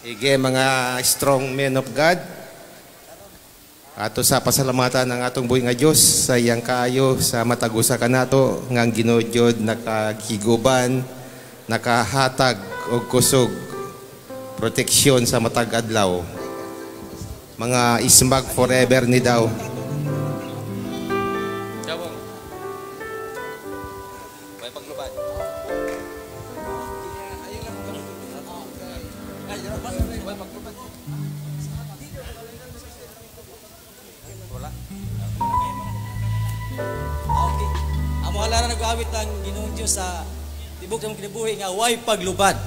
Ige, mga strong men of God. Ato sa pasalamatan ang atong buhi nga Dios sa iyang kaayo sa matag usa kanato nga ang Ginoo jud nakahiguban, nakahatag og kusog, proteksyon sa matag adlaw. Mga ismag forever ni daw. May paglubad. Okay. Amo halaran nag-awit ang Ginoong Dios sa tibok sa kinabuhi nga way paglubad.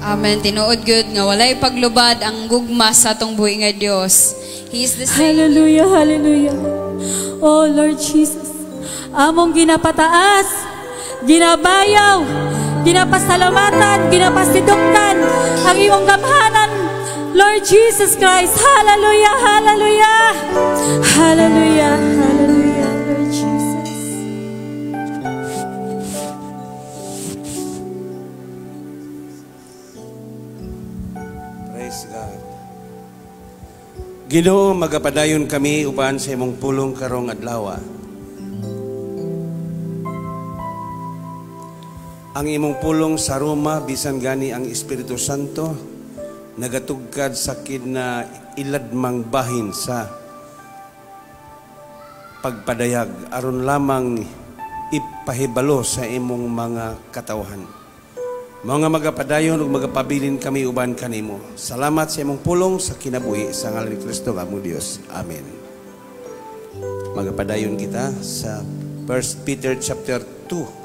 Amen. Tinuod gud nga walay paglubad ang gugma sa atong buhi nga Dios. He is the same. Hallelujah, hallelujah. Oh Lord Jesus, among ginapataas, ginabayaw, ginapasalamatan, ginapasiduktan ang imong gamhanan, Lord Jesus Christ. Hallelujah, hallelujah. Hallelujah, hallelujah, Lord Jesus. Praise God. Ginoo, magapadayon kami uban sa imong pulong karong adlaw. Ang imong pulong sa Roma, bisan gani ang Espiritu Santo nagatugkad sa na iladmang bahin sa pagpadayag aron lamang ipahibalo sa imong mga katawhan. Mga magapadayon ug magapabilin kami uban kanimo. Salamat sa imong pulong sa kinabuhi sa ngalan ni Kristo nga among Dios. Amen. Magapadayon kita sa 1 Peter chapter 2.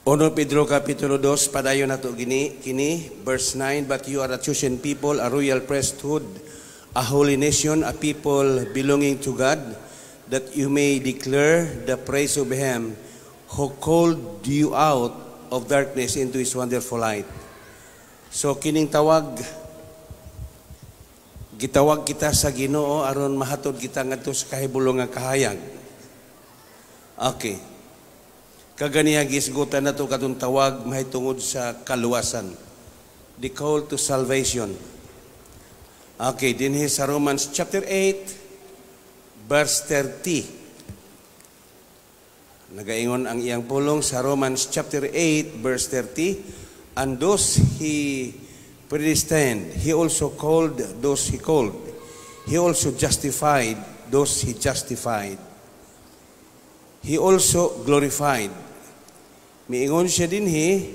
Uno Pedro Kapitulo 2, padayon nato gini, kini, verse 9, "But you are a chosen people, a royal priesthood, a holy nation, a people belonging to God, that you may declare the praise of Him who called you out of darkness into His wonderful light." So kining tawag, gitawag kita sa Ginoo aron mahatod kita ngadto sa kahibulong nga kahayag. Okay. Kaganiha gisgutan nato katong tawag mahitungod sa kaluwasan. The call to salvation. Okay, dinhi sa Romans chapter 8 verse 30. Nagaingon ang iyang pulong sa Romans chapter 8 verse 30, "And those He predestined, He also called; those He called, He also justified; those He justified, He also glorified." Miingon siya dinhi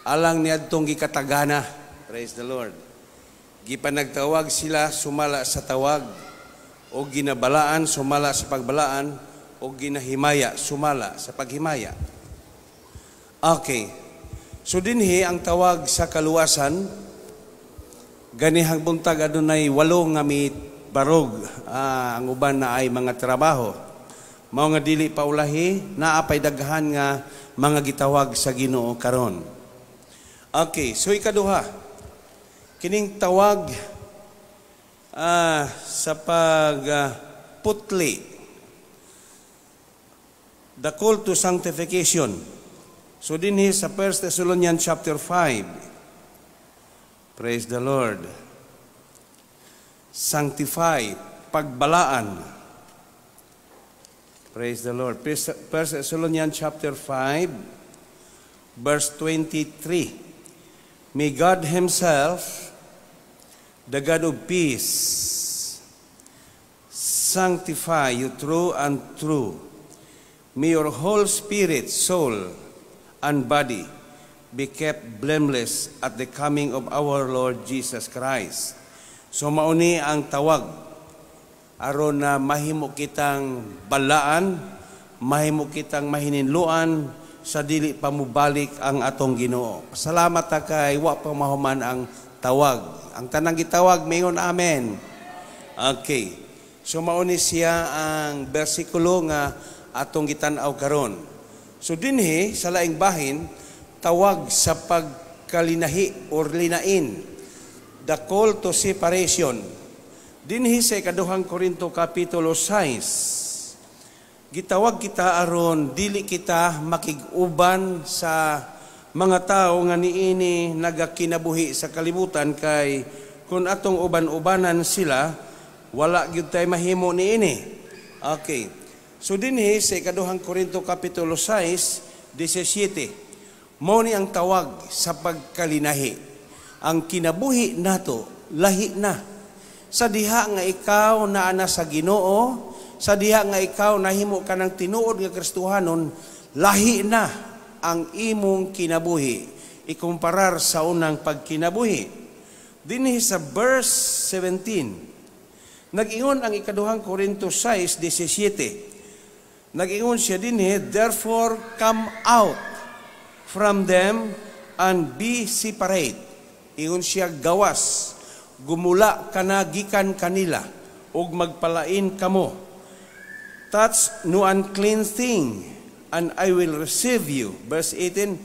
alang niadtong gikatagana. Praise the Lord. Gipanagtawag sila sumala sa tawag, o ginabalaan sumala sa pagbalaan, o ginahimaya sumala sa paghimaya. Okay. So dinhi ang tawag sa kaluwasan. Ganihang buntag adunay walo nga mi barog, ang uban na ay mga trabaho. Mao nga dili pa ulahi, naa pay daghan nga mga gitawag sa Ginoo karon. Okay, so ikaduha. Kining tawag sa pagputli. The call to sanctification. So dinhi sa 1 Thessalonians chapter 5. Praise the Lord. Sanctify, pagbalaan. Praise the Lord. 1 Thessalonians chapter 5, verse 23. "May God Himself, the God of peace, sanctify you through and through. May your whole spirit, soul, and body be kept blameless at the coming of our Lord Jesus Christ." So mauni ang tawag aron na mahimo kitang balaan, mahimo kitang mahininluan sa dili pa mubalik ang atong Ginoo. Salamat ta kay wa pa mahuman ang tawag. Ang tanang gitawag mingon, "Amen." Okay. So mauni siya ang bersikulo nga atong gitan-aw karon. So dinhi sa laing bahin, tawag sa pagkalinahi or linain. The call to separation. Dinhi sa ikaduhang Korinto kapitulo 6. Gitawag kita aron dili kita makig-uban sa mga tao nga niini nagakinabuhi sa kalibutan, kay kung atong uban-ubanan sila, wala gyud tay mahimo niini. Okay. So dinhi sa ikaduhang Korinto kapitulo 6, 17. Mao ni ang tawag sa pagkalinahi. Ang kinabuhi nato lahi na. Sa diha nga ikaw naa na sa Ginoo, sa diha nga ikaw nahimo ka ng tinuod nga Kristohanon, lahi na ang imong kinabuhi ikumparar sa unang pagkinabuhi. Dinhi sa verse 17, nag-ingon ang ikaduhang Korinto 6:17. Nag-ingon siya dinhi, "Therefore come out from them and be separate." Ingon siya, gawas, gumula ka na gikan kanila, ug magpalain kamo. "Touch no unclean thing, and I will receive you." Verse 18,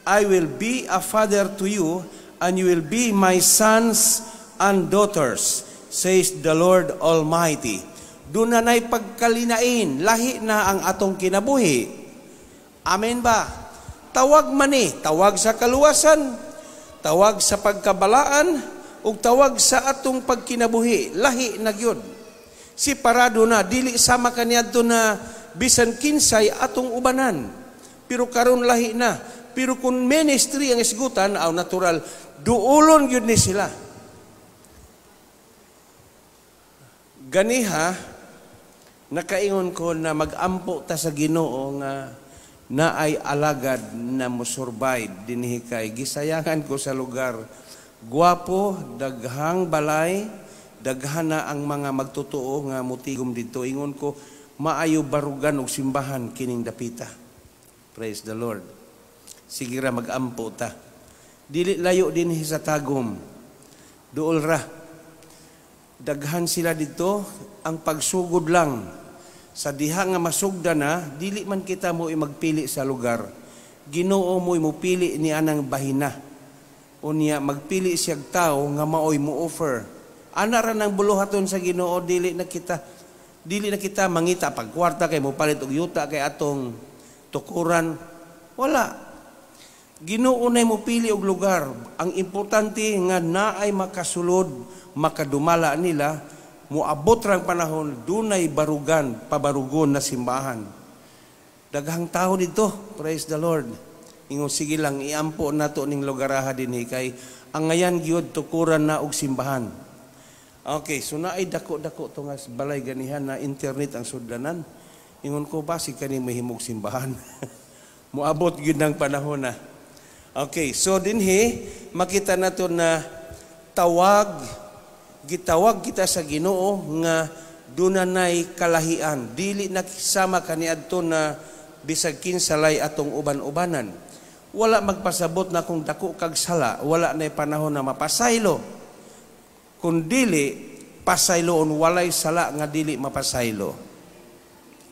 "I will be a father to you, and you will be my sons and daughters, says the Lord Almighty." Doon na na'y pagkalinain, lahi na ang atong kinabuhi. Amen ba? Tawag man ni, tawag sa kaluwasan, tawag sa pagkabalaan, ug tawag sa atong pagkinabuhi, lahi na gyud. Separado na, dili sama kaniadto na bisan kinsay atong ubanan. Pero karon lahi na. Pero kung ministry ang isgutan, aw natural, duulon gyud ni sila. Ganiha, nakaingon ko na magampo ta sa Ginoo nga naay alagad na mo survive dinhi, kay gisayangan ko sa lugar. Gwapo, daghang balay, daghan na ang mga magtotoo nga mutigom didto. Ingon ko, maayo barugan og simbahan kining dapita. Praise the Lord. Sige ra, magampo ta. Dili layo dinhi sa Tagum. Duol ra. Daghan sila dito, ang pagsugod lang. Sa diha nga masugda na, dili man kita mo magpili sa lugar. Ginoo mo'y mopili ni anang bahina. Unya magpili siyag tao nga maoy mo offer. Ana ra nang buluhaton sa Ginoo, dili na kita mangita pag kwarta kay mo palit og yuta kay atong tukuran. Wala. Ginoo nay mo pili og lugar. Ang importante nga naay makasulod, makadumala nila. Moabot rang panahon dunay barugan, pabarugon na simbahan. Daghang tao dito, praise the Lord. Ingon, sige lang, iampo nato ning lugaraha dinhi kay ang ngayan gyud tukuran na og simbahan. Okay, so naay dako-dako to nga balay ganihan na internet ang sudlanan. Ingon ko, basig kani mahimog simbahan. Moabot gyud ng panahon na. Okay, so dinhi makita nato na tawag, gitawag kita sa Ginoo nga dunanay kalahian, dili na sama kaniadto na bisag kinsalay atong uban-ubanan. Wala magpasabot na kung dako kag sala, wala na panahon na mapasaylo. Kung dili pasayloon, walay sala nga dili mapasaylo.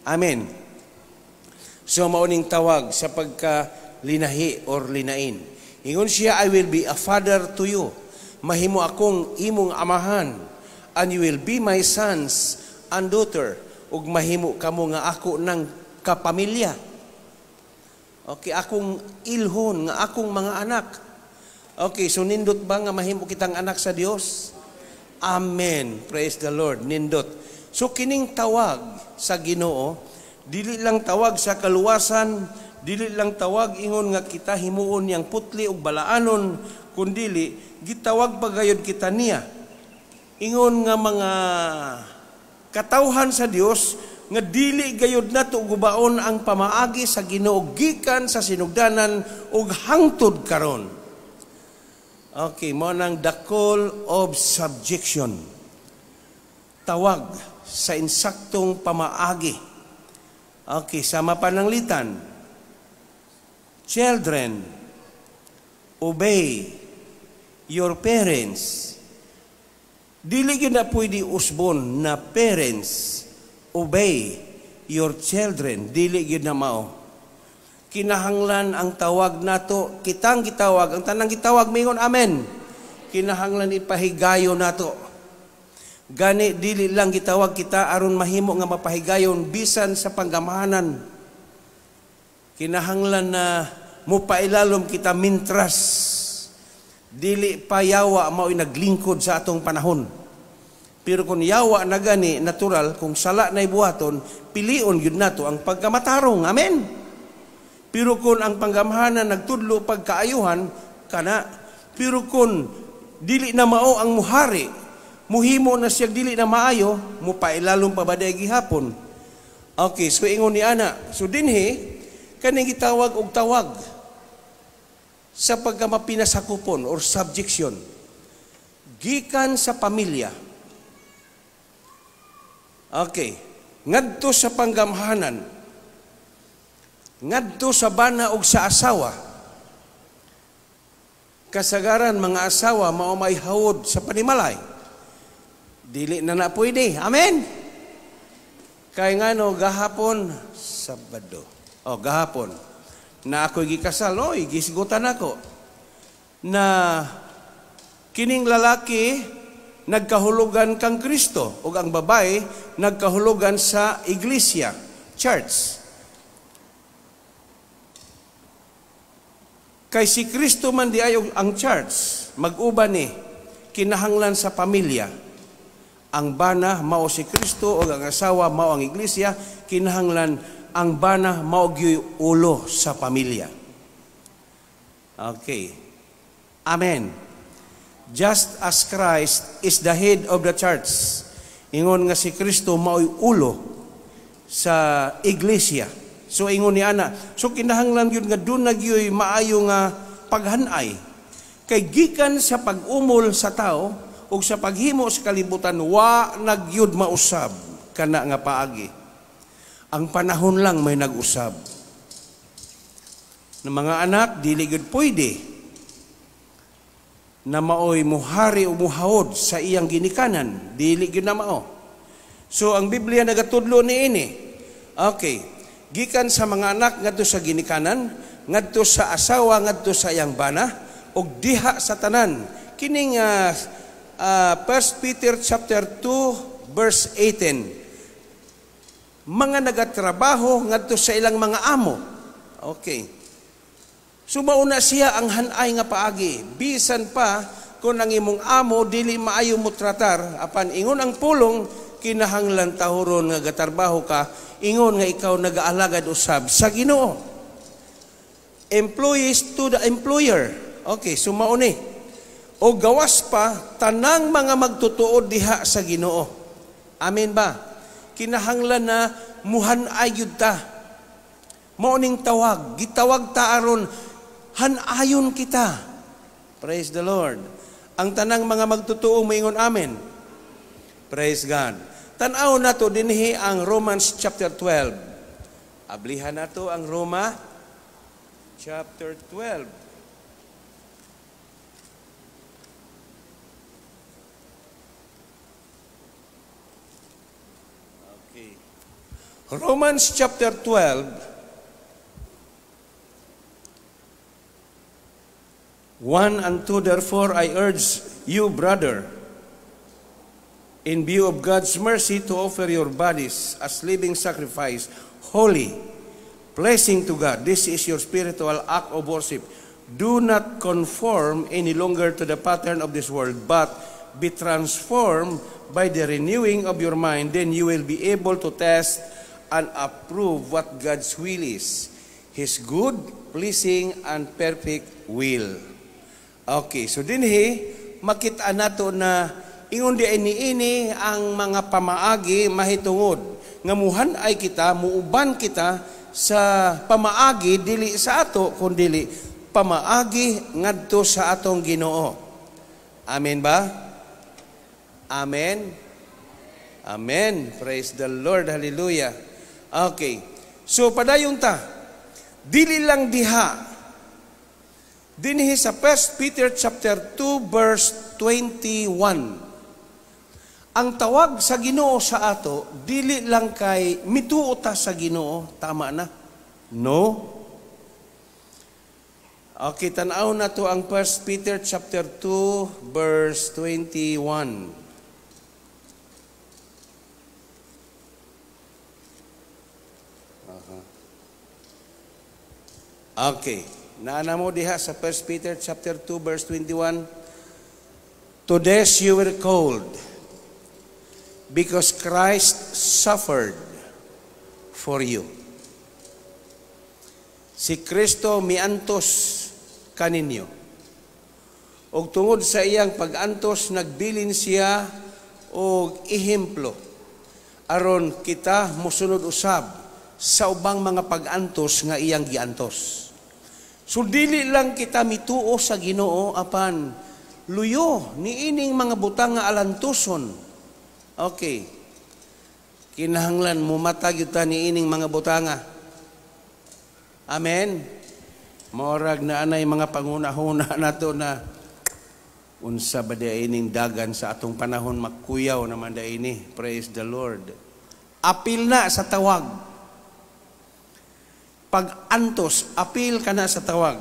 Amen. So mauning tawag sa pagka linahi or linain. Ingon siya, "I will be a father to you." Mahimo akong imong amahan, "and you will be my sons and daughter." Ug mahimo kamo nga ako ng kapamilya. Okay, akong ilhon nga akong mga anak. Okay, so nindot ba nga mahimo kitang anak sa Dios? Amen. Praise the Lord. Nindot. So kining tawag sa Ginoo, dili lang tawag sa kaluwasan, dili lang tawag ingon nga kita himuon niyang putli ug balaanon, kundili gitawag pagayod kita niya ingon nga mga katawhan sa Dios nga dili gayud nato gubaon ang pamaagi sa Ginoo gikan sa sinugdanan ug hangtod karon. Okay, mo nang the call of subjection. Tawag sa insaktong pamaagi. Okay, sama pananglitan. Children, obey your parents. Dili gyud na pwede usbon na parents obey your children. Dili gyud na mao. Kinahanglan ang tawag nato, kitang gitawag, ang tanang gitawag mingon amen. Kinahanglan ipahigayon nato. Gani dili lang gitawag kita aron mahimo nga mapahigayon bisan sa panggamahanan. Kinahanglan na mupailalom kita mintras dili pa yawa mao'y naglingkod sa atong panahon. Pero kung yawa na gani, natural, kung sala na ibuhaton, pilion yun nato ang pagkamatarong. Amen? Pero kung ang panggamhanan nagtudlo pagkaayuhan, kana. Pero kung dili na mao ang muhari, muhimo na siya dili na maayo, mupailalom pa ba gihapon? Okay, so ingon ni ana. So dinhi, kaning gitawag og tawag sa pagkamapinasakupon or subjection gikan sa pamilya. Okay. Ngadto sa panggamhanan. Ngadto sa bana ug sa asawa. Kasagaran mga asawa mao may hawod sa panimalay. Dili na na pwede. Amen. Kay ngano gahapon Sabado. Oh, gahapon na ako'y gikasal, oy, gisgutan ako na kining lalaki nagkahulugan kang Kristo ug ang babae nagkahulugan sa iglesia, church. Kay si Kristo man di ay ang church, mag-uban ni kinahanglan sa pamilya. Ang bana mao si Kristo ug ang asawa mao ang iglesia, kinahanglan ang bana mao gyuy ulo sa pamilya. Okay. Amen. Just as Christ is the head of the church. Ingon nga si Kristo mao'y ulo sa iglesia. So ingon ni ana, so kinahanglan gyud nga duna gyuy maayo nga paghanay. Kay gikan sa pag-umol sa tao ug sa paghimo sa kalibutan, wa nagyud mausab kana nga paagi. Ang panahon lang may nag-usab. Ng mga anak, dili gyud pwede na maoy muhari o muhawod sa iyang ginikanan. Dili gyud na mao. So ang Biblia nagatudlo niini. Okay. Gikan sa mga anak ngadto sa ginikanan, ngadto sa asawa, ngadto sa iyang bana, ug diha sa tanan. Kining 1 Peter chapter 2 verse 18. Mga nagatrabaho ngadto sa ilang mga amo. Okay. So mauna siya ang hanay nga paagi. Bisan pa Kung ang imong amo dili maayo mo tratar, apan ingon ang pulong, kinahanglan tahuron nga gatarbaho ka, ingon nga ikaw nagaalagad usab sa Ginoo. Employees to the employer. Okay, so mao ni. O gawas pa tanang mga magtutuod diha sa Ginoo. Amen ba? Kinahanglan na muhan-ay gyud ta. Mao ning tawag, gitawag ta aron han-ayon kita. Praise the Lord. Ang tanang mga magtutuo moingon amen. Praise God. Tan-aw nato dinhi ang Romans chapter 12. Ablihan nato ang Roma chapter 12. Okay. Romans chapter 12, 1 and 2, therefore I urge you, brother, in view of God's mercy, to offer your bodies as living sacrifice, holy, pleasing to God. This is your spiritual act of worship. Do not conform any longer to the pattern of this world, but be transformed by the renewing of your mind. Then you will be able to test and approve what God's will is, His good, pleasing, and perfect will. Okay, so dinhi makita nato na ingon di ini ang mga pamaagi mahitungod nga muhan-ay kita, muuban kita sa pamaagi dili sa ato kundili pamaagi ngadto sa atong Ginoo. Amen ba? Amen. Amen. Praise the Lord. Hallelujah. Okay. So padayon ta. Dili lang diha. Dinhi sa 1 Peter chapter 2 verse 21. Ang tawag sa Ginoo sa ato dili lang kay mituo ta sa Ginoo, tama na. No. Okay, tan-aw na to ang 1 Peter chapter 2 verse 21. Okay. Naana mo diha sa 1 Peter chapter 2 verse 21. To this you were called, because Christ suffered for you. Si Kristo miantos kaninyo. Og tungod sa iyang pag-antos, nagbilin siya og ehemplo aron kita mosunod usab sa ubang mga pag-antos nga iyang giantos. So dili lang kita mituo sa Ginoo apan luyo niining mga butang nga alantuson. Okay. Kinahanglan mumatag gyud ta niining mga butanga. Amen. Maorag na anay mga pangunahuna nato na unsa ba di ining dagan sa atong panahon, magkuyaw naman da ini. Praise the Lord. Apil na sa tawag. Pag-antos, apil ka na sa tawag.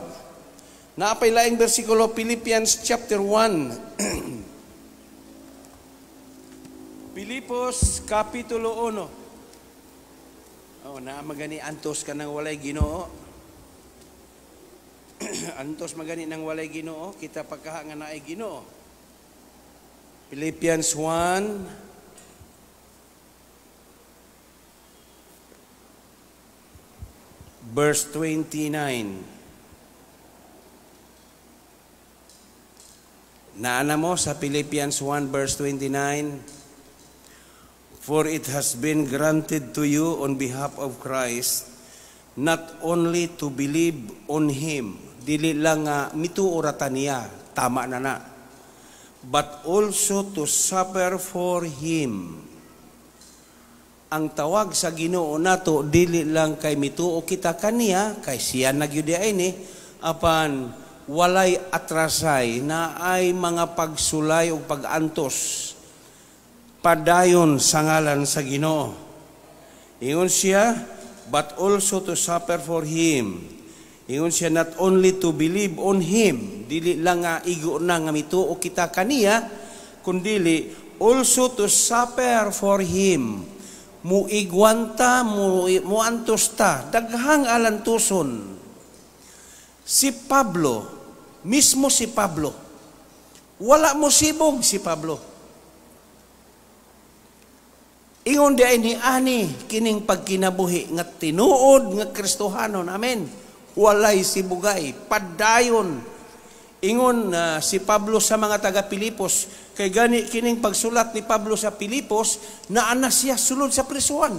Naapay laing bersikulo, Philippians chapter 1. Pilipos kapitulo 1. Oh, na magani antos ka nang walay Ginoo. Antos magani nang walay Ginoo, kita pagkaha nga naay Ginoo. Philippians 1 verse 29. Naana mo sa Philippians 1 verse 29, for it has been granted to you on behalf of Christ not only to believe on Him, dili lang nga mituo ra ta niya, tama na na, but also to suffer for Him. Ang tawag sa Ginoo nato dili lang kay mituo kita kaniya, kay siya nagyud ini, apan walay atrasay na ay mga pagsulay o pag-antos padayon sa ngalan sa Ginoo. Ingon siya, but also to suffer for Him. Ingon siya, not only to believe on Him, dili lang nga igo na nga mituo kita kaniya, kundili also to suffer for Him. Muigwanta, muantos ta, daghang alantuson. Si Pablo, mismo si Pablo, Wala mo sibog si Pablo. Ingon di ay ni ani kining pagkinabuhi nga tinuod nga Kristohanon. Amen. Walay sibugay, padayon. Ingon si Pablo sa mga taga Pilipos, kay gani kining pagsulat ni Pablo sa Pilipos, naa na siya sulod sa prisuan.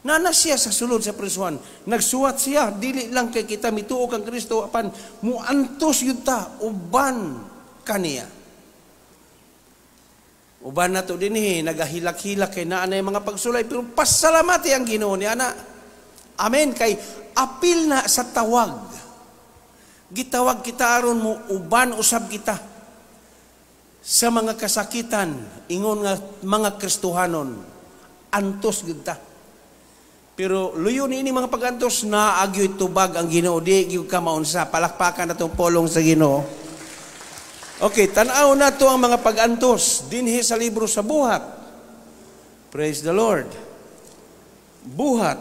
Naa na siya sa sulod sa prisuan. Nagsuwat siya, dili lang kay kita mituo kang Kristo, apan muantos yun ta uban kaniya. Uban na to dinhi, nagahilak-hilak kay naa na mga pagsulay, pero pasalamati ang Ginoo ni ana. Amen. Kay apil na sa tawag. Gitawag kita aron mo uban usab kita sa mga kasakitan, ingon nga mga Kristohanon, antos gyud ta. Pero luyo ni ini mga pagantos, naagyo'y tubag ang Ginoo, di gyud ka maunsa. Palakpakan natong polong sa Ginoo. Okay, tan-aw na to ang mga pagantos dinhi sa libro sa Buhat. Praise the Lord. Buhat.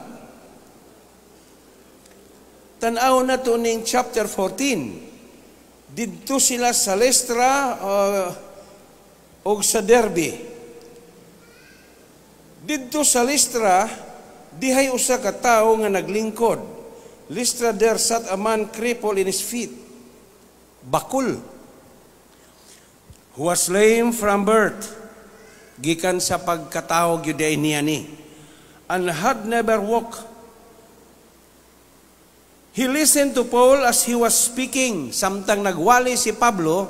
Tan-aw na to ning chapter 14. Didto sila sa Lystra og sa Derbe. Didto sa Lystra, dihay usa ka tawo nga naglingkod. Lystra there sat a man crippled in his feet. Bakul. Who was lame from birth. Gikan sa pagkatawo gyud ay niya ni. And had never walked. He listened to Paul as he was speaking. Samtang nagwali si Pablo,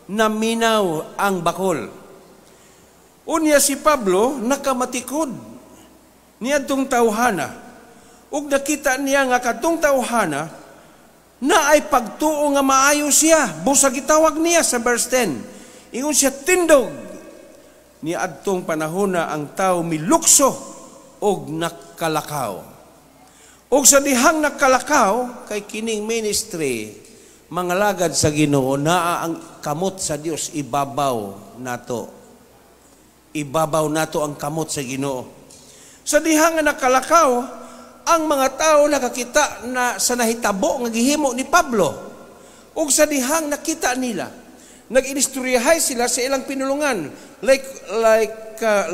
naminaw ang bakol. Unya si Pablo nakamatikod niadtong tawhana. Ug nakita niya nga kadtong tawhana na ay pagtuo nga maayo siya. Busag gitawag niya sa verse 10. Ingon siya, "Tindog." Ni adtong panahon na ang tao milukso og nakalakaw. Og sa dihang nakalakaw, kay kining ministry, mga lagad sa Ginoo, naa ang kamot sa Dios ibabaw nato. Ibabaw nato ang kamot sa Ginoo. Sa dihang nga nakalakaw, ang mga tao nakakita na sa nahitabo nga gihimo ni Pablo. Ug sa dihang nakita nila, nag-inistoryahay sila sa ilang pinulungan, like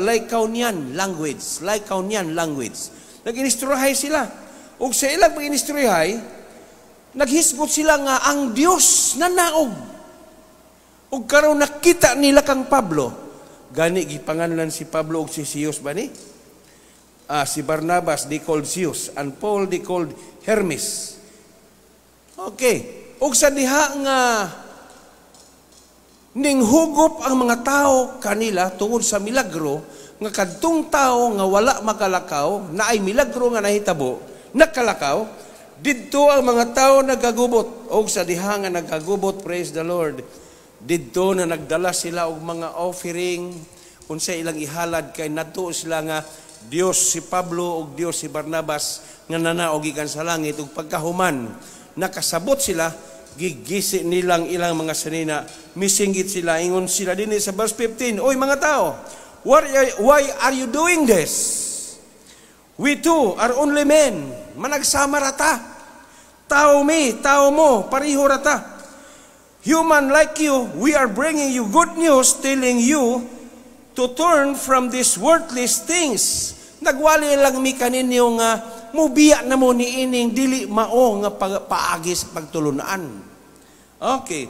Lycaonian language, Lycaonian language. Nag-inistoryahay sila. Ug sa ilang pag-inistoryahay, naghisgot sila nga ang Dios nanaog. Ug karon nakita nila kang Pablo. Gani gipanganlan si Pablo og si Zeus ba ni? Si Barnabas they called Zeus and Paul they called Hermes. Okay. Ug sa diha nga ninghugop ang mga tao kanila tungod sa milagro nga kadtong tao nga wala makalakaw na ay milagro nga nahitabo, nakalakaw, didto ang mga tao nagagubot. Og sa diha nga nagagubot, praise the Lord, didto na nagdala sila og mga offering unsa ilang ihalad kay natuo sila nga Dios si Pablo ug Dios si Barnabas nga nanaog gikan sa langit. Ug pagkahuman nakasabot sila, gigisi nilang ilang mga sanina, misinggit sila, ingon sila dinhi sa verse 15, "Oy mga tao, why are you doing this? We too are only men." Managsama rata. Tao mi, tao mo, pareho rata. "Human like you, we are bringing you good news, telling you to turn from these worthless things." Nagwali lang mi kaninyo nga mubiya na mo ni ining dili mao nga paagi sa pagtulunan. Okay.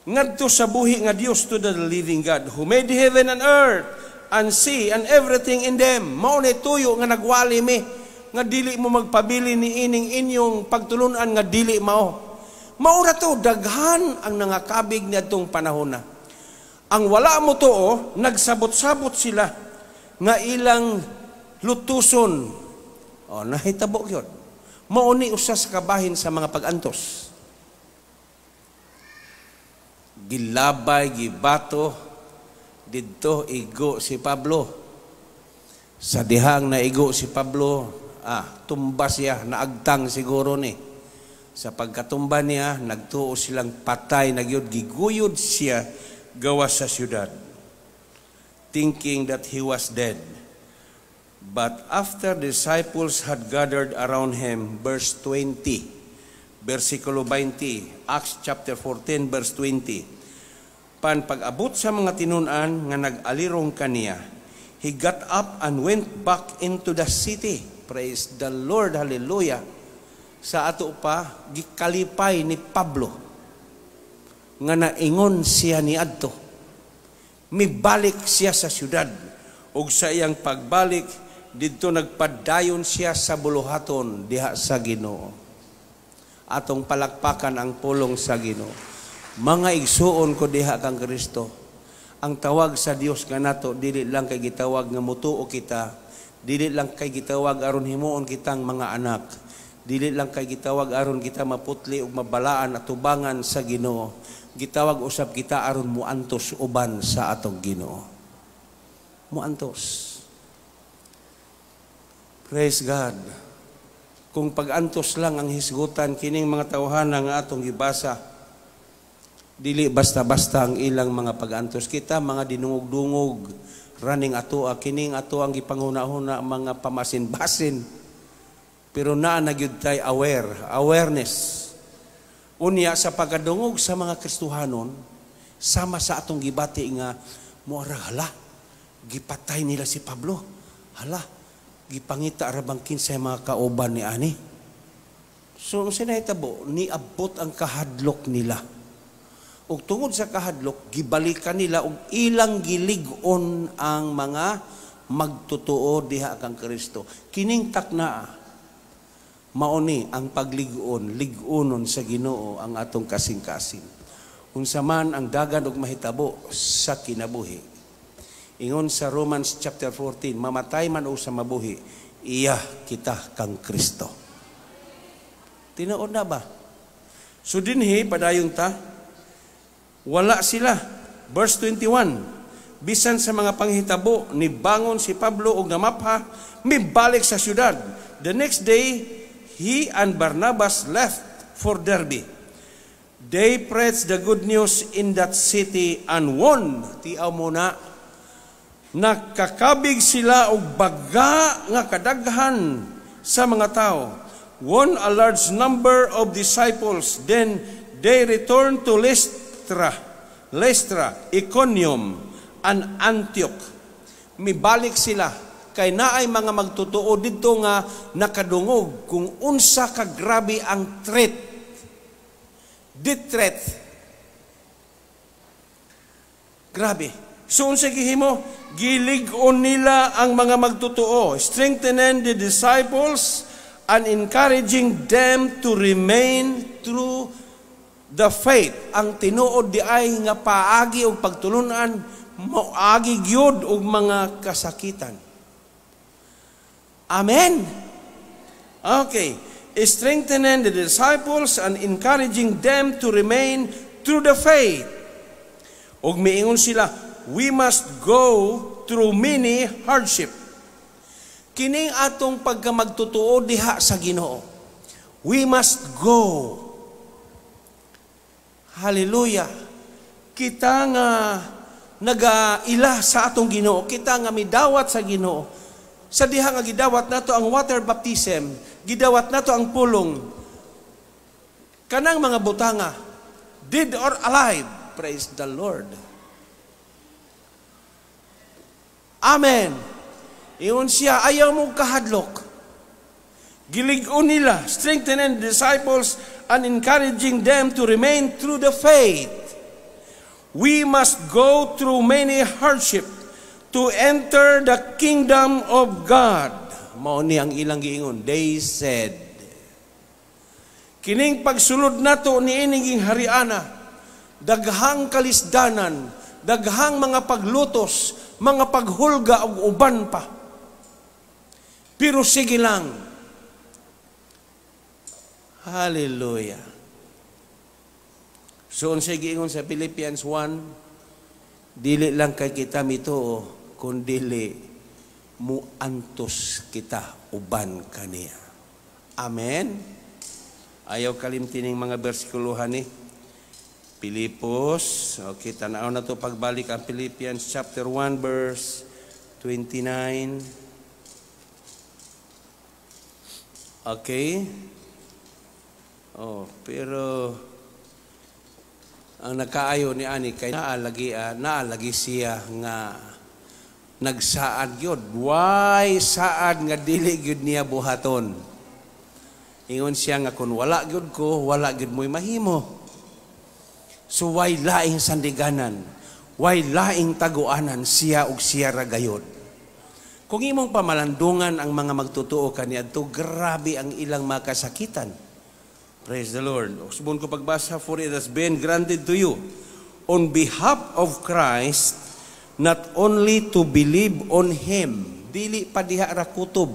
Ngadto sa buhi nga Dios, to the living God who made heaven and earth and sea and everything in them. Mao ni tuyo nga nagwali mi nga dili mo magpabili ni ining inyong pagtulunan nga dili mao. Mao ra to, daghan ang nangakabig niadtong panahon na. Ang wala mo tuo, nagsabot-sabot sila nga ilang lutuson. O, nahitabo yun. Mao ni usa sa kabahin sa mga pag-antos. Gilabay, gibato, didto igo si Pablo. Sa dihang naigo si Pablo, tumba siya, naagtang siguro ni. Sa pagkatumba niya, nagtuo silang patay, nagyod, giguyod siya gawas sa syudad, thinking that he was dead. But after disciples had gathered around him, verse 20, versikulo 20, Acts chapter 14, verse 20. Pan pag-abot sa mga tinun-an nga nag-alirong kaniya, he got up and went back into the city. Praise the Lord, hallelujah. Sa ato pa, gikalipay ni Pablo nga naingon siya ni adto. Mibalik siya sa syudad ug sa iyang pagbalik didto, nagpadayon siya sa buluhaton diha sa Ginoo. Atong palakpakan ang pulong sa Ginoo. Mga igsuon ko diha kang Kristo, ang tawag sa Dios nga nato, dili lang kay gitawag nga mutuo kita, dili lang kay gitawag aron himuon kitang mga anak, dili lang kay gitawag aron kita maputli ug mabalaan at tubangan sa Ginoo. Gitawag usab kita aron muantos uban sa atong Ginoo. Muantos. Praise God. Kung pag-antos lang ang hisgutan, kining mga tawhana nga atong gibasa, dili basta-basta ang ilang mga pag-antos. Kita mga dinungog-dungog raning ato, kining ato ang gipanghuna-huna, mga pamasin-basin. Pero naa na gyud tay awareness. Unya sa pagkadungog sa mga Kristohanon, sama sa atong gibati nga moara, hala, gipatay nila si Pablo. Hala, gipangita ra bang kinsay mga kauban ni ani. So ang sinahitabo, niabot ang kahadlok nila. Ug tungod sa kahadlok, gibalikan nila og ilang gilig-on ang mga magtotoo diha kang Kristo. Kining takna, mauni ang paglig-on, lig-onon sa Ginoo ang atong kasing-kasing. Unsa man ang dagan og mahitabo sa kinabuhi. Ingon sa Romans chapter 14, mamatay man o sa mabuhi, iya kita kang Kristo. Tinuod na ba? So dinhi padayon ta, wala sila. Verse 21, bisan sa mga panghitabo, nibangon si Pablo og namapha, mibalik sa syudad. The next day, he and Barnabas left for Derbe. They preached the good news in that city and won. Tiaw mo na, nakakabig sila og baga nga kadaghan sa mga tao. Won a large number of disciples. Then they returned to Lystra, Iconium, and Antioch. Mibalik sila kay naay mga magtotoo didto nga nakadungog kung unsa ka grabe ang threat. The threat. Grabe. So unsa gihimo? Gilig-on nila ang mga magtotoo, strengthening the disciples and encouraging them to remain through the faith. Ang tinuod di ay nga paagi og pagtulunan, moagi gyud og mga kasakitan. Amen. Okay. Strengthening the disciples and encouraging them to remain through the faith. Og miingon sila, "We must go through many hardship." Kining atong pagkamagtotoo diha sa Ginoo, we must go. Hallelujah. Kita nga nagaila sa atong Ginoo, kita nga midawat sa Ginoo. Sa diha nga gidawat nato ang water baptism, gidawat nato ang pulong. Kanang mga butanga, dead or alive, praise the Lord. Amen. Ingon siya, ayaw mo kahadlok. Gilig-on nila, strengthening the disciples and encouraging them to remain through the faith. "We must go through many hardship to enter the kingdom of God." Mao ni ang ilang giingon. They said, kining pagsulod nato ni ining hariana, daghang kalisdanan, daghang mga paglutos, mga paghulga ug uban pa. Pero sige lang. Hallelujah. So unsay giingon sa Philippians 1, dili lang kay kita mituo, kundili muantos kita uban kaniya. Amen. Ayaw kalimtining mga bersikulohan ni Pilipos. Okay, tanaw na to pagbalik ang Philippians chapter 1 verse 29. Okay. Oh, pero Ang nakaayo ni ani kay naa lagi siya nga nagsaad gyud. Why saad nga dili gyud niya buhaton? Ingon siya nga kung wala gyud ko, wala gyud mo'y mahimo. So why laing sandiganan, why laing taguanan siya og siya ra gayod. Kung imong pamalandungan ang mga magtotoo kaniadto, grabe ang ilang makasakitan. Praise the Lord. Usbon ko pagbasa, "For it has been granted to you on behalf of Christ not only to believe on Him," dili pa diha ra kutob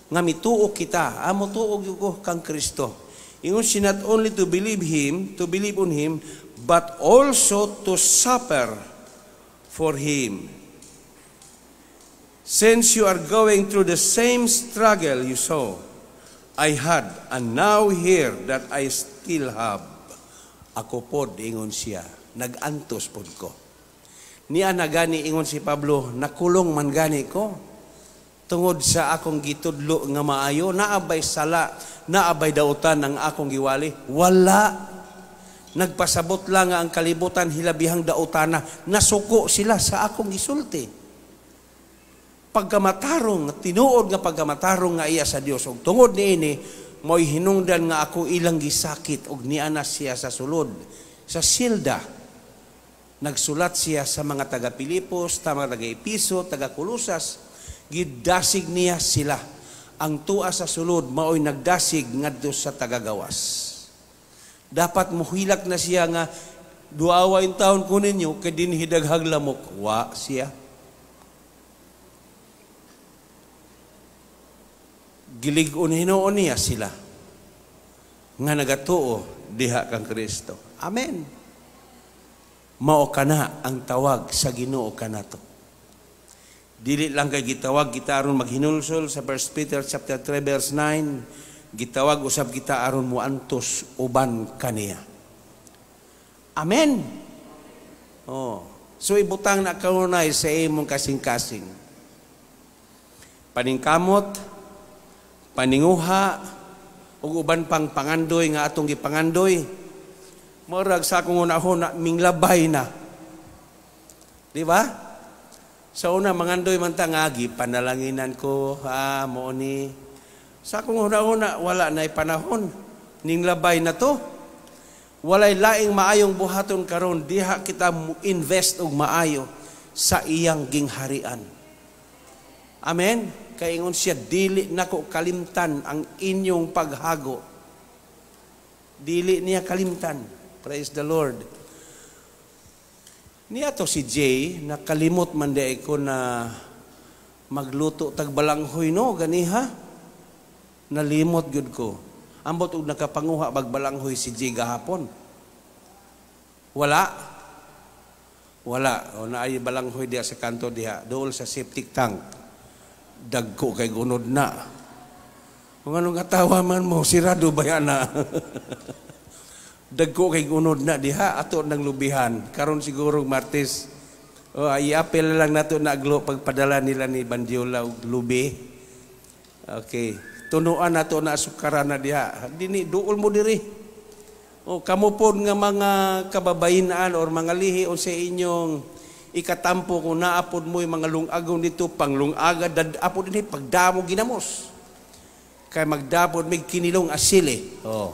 nga mituo kita, amo tuo gyud ko kang Kristo. Ingon siya, "not only to believe Him, to believe on Him, but also to suffer for Him. Since you are going through the same struggle you saw I had, and now hear that I still have." Ako pod, ingon siya, nag-antos pod ko. Niya na gani, ingon si Pablo, nakulong man gani ko. Tungod sa akong gitudlo nga maayo, naabay sala, naabay dautan ang akong giwali? Wala. Nagpasabot lang nga ang kalibutan hilabihang dautana, nasuko sila sa akong gisulti. Pagkamatarong, tinuod nga pagkamatarong nga iya sa Dios, ug tungod niini mo'y hinungdan nga ako ilang gisakit, og niana siya sa sulod sa silda. Nagsulat siya sa mga taga Pilipos, ta mga taga Episo, taga Colosas, gidasig niya sila. Ang tua sa sulod maoy nagdasig ngadto sa tagagawas. Dapat muhilak na siya nga duawa in taon ko ninyo kay dinhi daghang lamok. Wa siya. Gilig-on hinuon niya sila nga nagatuo diha kang Kristo. Amen. Mao kana ang tawag sa Ginoo kanato. Dili lang kay gitawag kita aron maghinulsol sa 1 Peter chapter 3 verse 9, gitawag usab kita aron moantos uban kaniya. Amen. Oh, so ibutang na kanunay sa imong kasing-kasing. Paningkamot, paninguha, ug uban pang pangandoy nga atong gipangandoy. Murag sa akong unahon na minglabay na. Di ba? Sa una mangandoy man ta nga panalanginan ko, ha, mo ni. Sa akong una-una wala na panahon. Ninglabay na to. Walay laing maayong buhaton karon diha kita invest og maayo sa iyang gingharian. Amen. Kay ingon siya, dili nako kalimtan ang inyong paghago. Dili niya kalimtan. Praise the Lord. Niya to si Jay, nakalimot man di ko na magluto tag balanghoy no, ganiha. Nalimot gyud ko. Ambot og nakapanguha bagbalanghoy si Jay gahapon. Wala. Wala. O naay balanghoy diha sa kanto diha, dool sa septic tank. Dagko kay gunod na. Kung anong katawa man mo, sirado ba yan na? Dagko kay gunod na diha, ato nang lubihan. Karon siguro Martes, o i-apel lang nato na aglo pagpadala nila ni Bandiola og lubi. Okay. Tunuan nato na sukara na diha. Dini duol mo diri. O kamo pod nga mga kababayinan or mga lihi o sa inyong ikatampo kung naapod mo yung mga lungagon dito, panglungaga, apod din pagdamo ginamos. Kay magdapod may kinilong asili. Oh.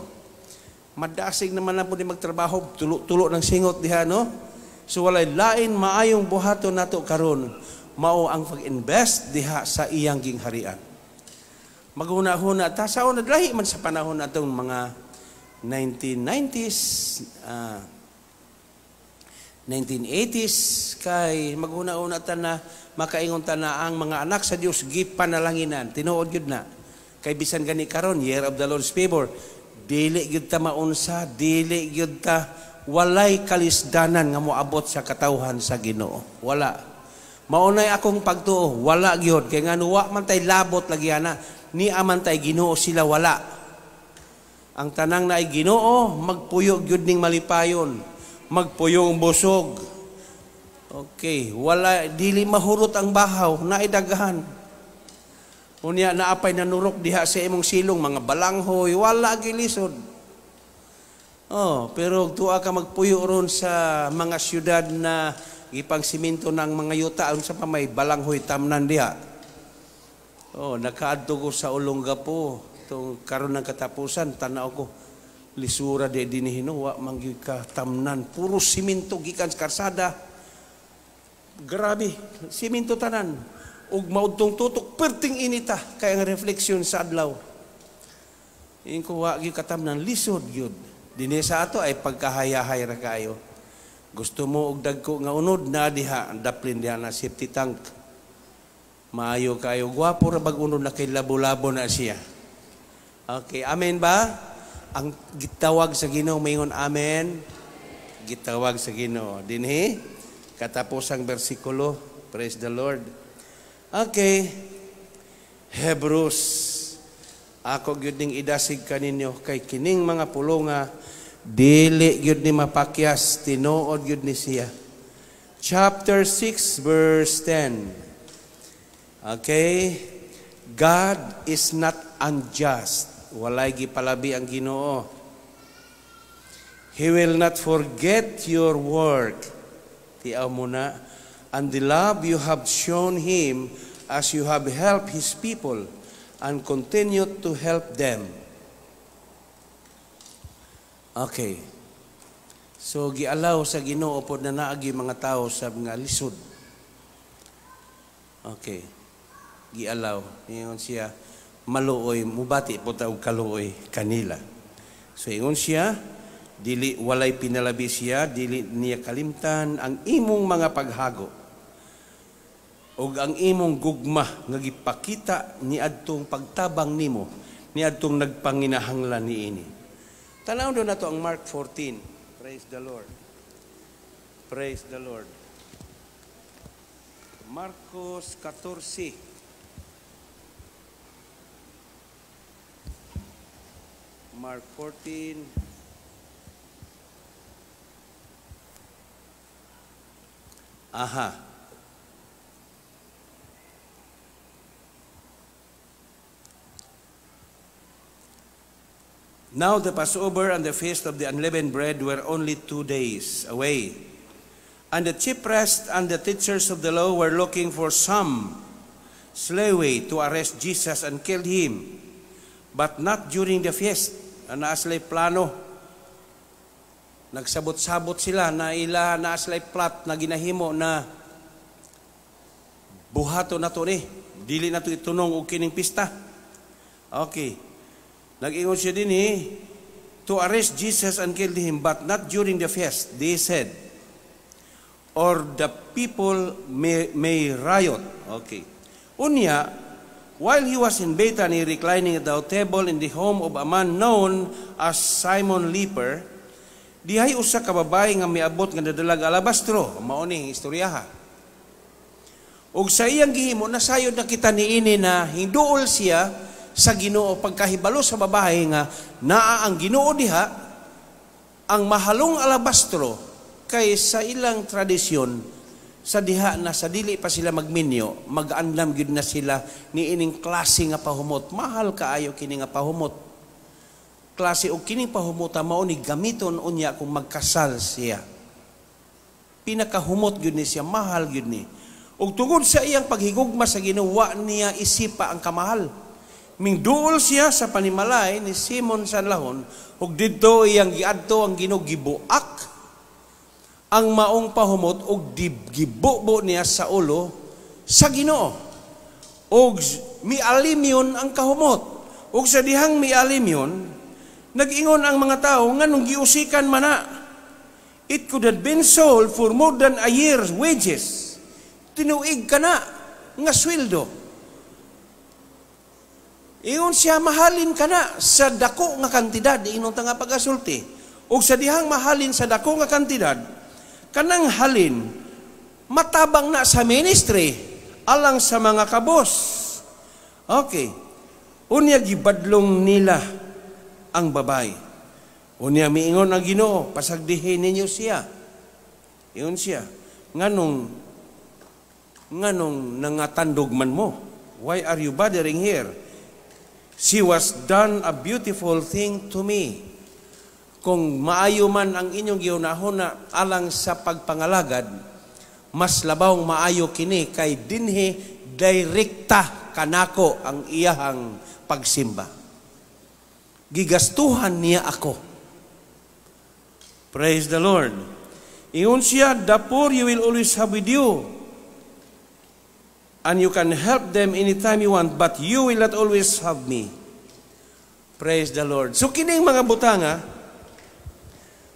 Madasig naman na po di magtrabaho, tulo-tulo ng singot diha, no? So walay lain maayong buhaton nato karon, mao ang pag-invest diha sa iyang gingharian. Maghuna-huna ta sa una lahi man sa panahon atong mga 1990s, 1980s, kay maghuna-huna ta na makaingon ta na ang mga anak sa Dios gipanalanginan, tinuod gyud na. Kay bisan gani karon, year of the Lord's favor, dili gyud ta maunsa, dili gyud ta walay kalisdanan nga moabot sa katawhan sa Ginoo. Wala. Maunay akong pagtuo, wala gyud kay ngano wa man tay labot lagi ana, ni aman tay Ginoo sila wala. Ang tanang naay Ginoo magpuyo gyud ning malipayon, magpuyong busog. Okay, wala dili mahurot ang bahaw, naay daghan. Unya naapay nanurok diha sa imong silong mga balanghoy, wala gilisod. Oh, pero tuwa ka magpuyo ron sa mga syudad na gipang simento ng mga yuta, unsa pa may balanghoy tamnan diha. Oh, nakaadto ko sa Olongapo tong karon ng katapusan, tanaw ko lisura di dinhi no, wa man gyud ka tamnan, puro simento gikan sa karsada. Grabe, simento tanan. Ug maudtong tutok perting inita kay ang refleksyon sa adlaw. Ingon ko wa gyud katamnan, lisod gyud. Dinhi sa ato ay pagkahayahay ra kaayo. Gusto mo og dagko nga unod na diha, ang daplin diha na safety tank. Maayo kayo, gwapo ra bag unod na kay labo-labo na siya. Okay, amen ba? Ang gitawag sa Ginoo maingon amen. Gitawag sa Ginoo. Dinhi katapos ang bersikulo. Praise the Lord. Okay. Hebrews. Ako gyud ning idasig kaninyo kay kining mga pulonga dili gyud ni mapakyas, tinuod gyud ni siya. Chapter 6 verse 10. Okay? God is not unjust. Walay gipalabi ang Ginoo. He will not forget your work. Tiaw mo na. And the love you have shown Him as you have helped His people and continue to help them. Okay. So gialaw sa Ginoo pod na naagi mga tao sa mga lisod. Okay. Gialaw. Ingon siya, maluoy, mubati po ta og kaluoy kanila. So ingon siya, dili walay pinalabi siya, dili niya kalimtan ang imong mga paghago ug ang imong gugma nga gipakita niadtong pagtabang nimo niadtong nagpanginahanglan niini. Tanaw do nato ang Mark 14. Praise the Lord. Praise the Lord. Marcos 14. Mark 14. Aha. Now the Passover and the feast of the unleavened bread were only 2 days away. And the chief priests and the teachers of the law were looking for some sly way to arrest Jesus and kill him, but not during the feast. Naa sila'y plano. Nagsabot-sabot sila na ila naa sila'y plot na ginahimo na buhato na to ni. Dili na to itunong og kining pista. Okay. Nag-ingon siya din to arrest Jesus and kill him, but not during the feast, they said, or the people may riot. Okay. Unya, while he was in Bethany reclining at the table in the home of a man known as Simon Leper, dihay usa ka babae nga miabot nga nadalag alabastro. Mao ni istoryaha. Ug sa iyang gihimo, nasayod na kita niini na hinduol siya sa Ginoo pagkahibalo sa babae nga naa ang Ginoo diha ang mahalong alabastro kay sa ilang tradisyon sa diha na sa dili pa sila magminyo, mag-andam gyud na sila niining klase nga pahumot. Mahal kaayo kini nga pahumot. Klase og kining pahumota mao ni gamiton unya kung magkasal siya. Pinakahumot gyud ni siya, mahal gyud ni. Ug tungod sa iyang paghigugma sa Ginoo, wa niya isipa ang kamahal. Mingduol siya sa panimalay ni Simon Sanlahon, ug didto iyang giadto ang Ginoo, gibuak ang maong pahumot ug gibubo niya sa ulo sa Ginoo. Ug mialim yun ang kahumot. Ug sa dihang mialim yun, nag-ingon ang mga tao nganong giusikan man na. It could have been sold for more than a year's wages. Tinuig ka na nga sweldo. Ingon siya, mahalin ka na sa dako nga kantidad. Ingon ta nga pagasulti. Ug sa dihang mahalin sa dako nga kantidad, kanang halin matabang na sa ministry alang sa mga kabos. Okay. Unya gibadlong nila ang babae. Unya miingon ang Ginoo, pasagdihin ninyo siya. Ingon siya, nganong nangatandog man mo? Why are you bothering here? She was done a beautiful thing to me. Kung maayo man ang inyong gihunahuna alang sa pagpangalagad, mas labawng maayo kini kay dinhi direkta kanako ang iyahang pagsimba. Gigastuhan niya ako. Praise the Lord. Ingon siya, "The poor you will always have with you, and you can help them anytime you want, but you will not always have me." Praise the Lord. So kining mga butanga,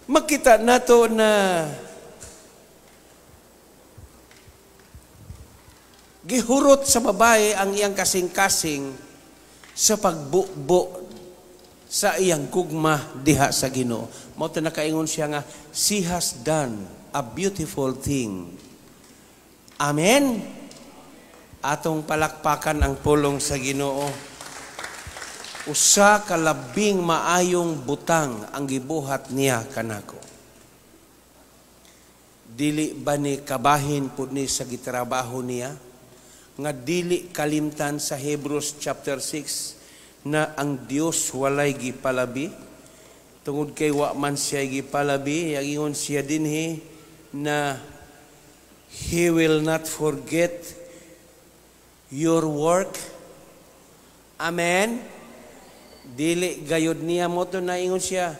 makita nato na gihurot sa babae ang iyang kasing-kasing sa pagbubo sa iyang gugma diha sa Ginoo. Mao to nakaingon siya nga she has done a beautiful thing. Amen. Atong palakpakan ang pulong sa Ginoo. Usa ka labing maayong butang ang gibuhat niya kanako. Dili ba ni kabahin pud ni sa gitrabaho niya nga dili kalimtan sa Hebrews chapter 6 na ang Dios walay gipalabi? Tungod kay wa man siya gipalabi, ingon siya dinhi na He will not forget your work. Amen. Dili gayod niya mo to na ingon siya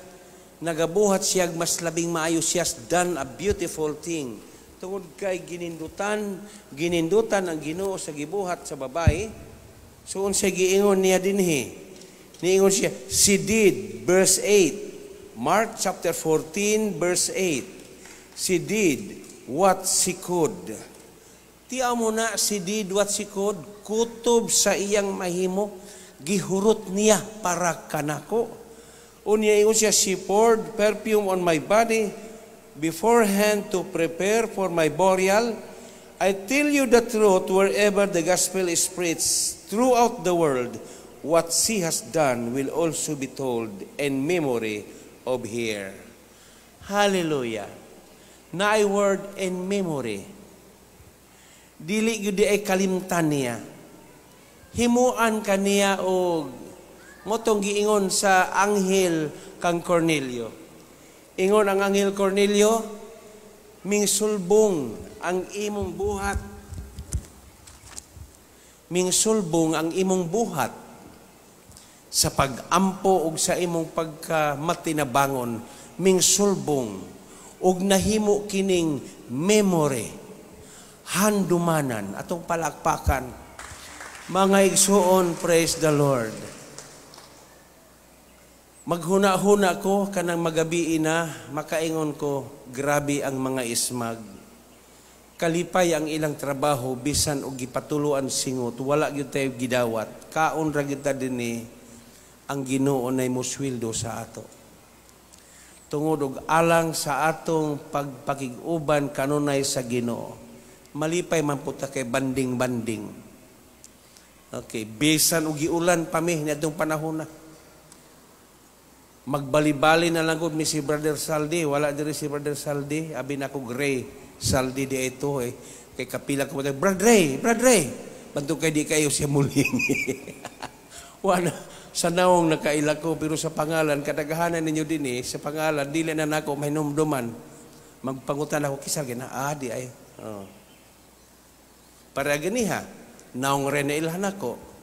nagabuhat siya mas labing maayo. She has done a beautiful thing. Tungod kay ginindutan ang Ginoo sa gibuhat sa babae. So unsay giingon niya dinhi? Niingon siya, she did, verse 8. Mark chapter 14 verse 8. She did what she could. Tiyaw mo na, she did what she could, kutob sa iyang mahimo, gihurot niya para kanako. Unya ingon siya, she poured perfume on my body beforehand to prepare for my burial. I tell you the truth, wherever the gospel is preached throughout the world, what she has done will also be told in memory of her. Hallelujah. Naay word "in memory." Dili gyud ay kalimtan niya. Himuan kaniya og motong giingon sa anghel kang Cornelio. Ingon ang anghel, "Cornelio, mingsulbong ang imong buhat. Mingsulbong ang imong buhat sa pag-ampo og sa imong pagkamatinabangon, mingsulbong og nahimo kining memory, handumanan." Atong palakpakan, mga igsuon. Praise the Lord. Maghuna-huna ko kanang magabi na, makaingon ko, grabe ang mga ismag. Kalipay ang ilang trabaho bisan og gipatuloan singot, wala gyud tayo gidawat. Kaon ra gyud ta dinhi, ang Ginoo nay musweldo sa ato. Tungod og alang sa atong pagpakig-uban kanunay sa Ginoo. Malipay man pud ta kay banding-banding. Okay, bisan og giulan pa mi niadtong panahon na. Magbali-bali na lang ko mi si Brother Saldi, wala diri si Brother Saldi, abi na ko Gray Saldi di ito eh. Kay kapila ko, "Brother Ray, Brother Ray." Bantog kay di kayo siya muling. Wala sa naong nakaila ko, pero sa pangalan, kadaghanan ninyo din eh, sa pangalan dili na nako mahinumduman. Magpangutan ako kisa gina ah di ay. Oh. Para ganiha, naong rin na ilhan ako.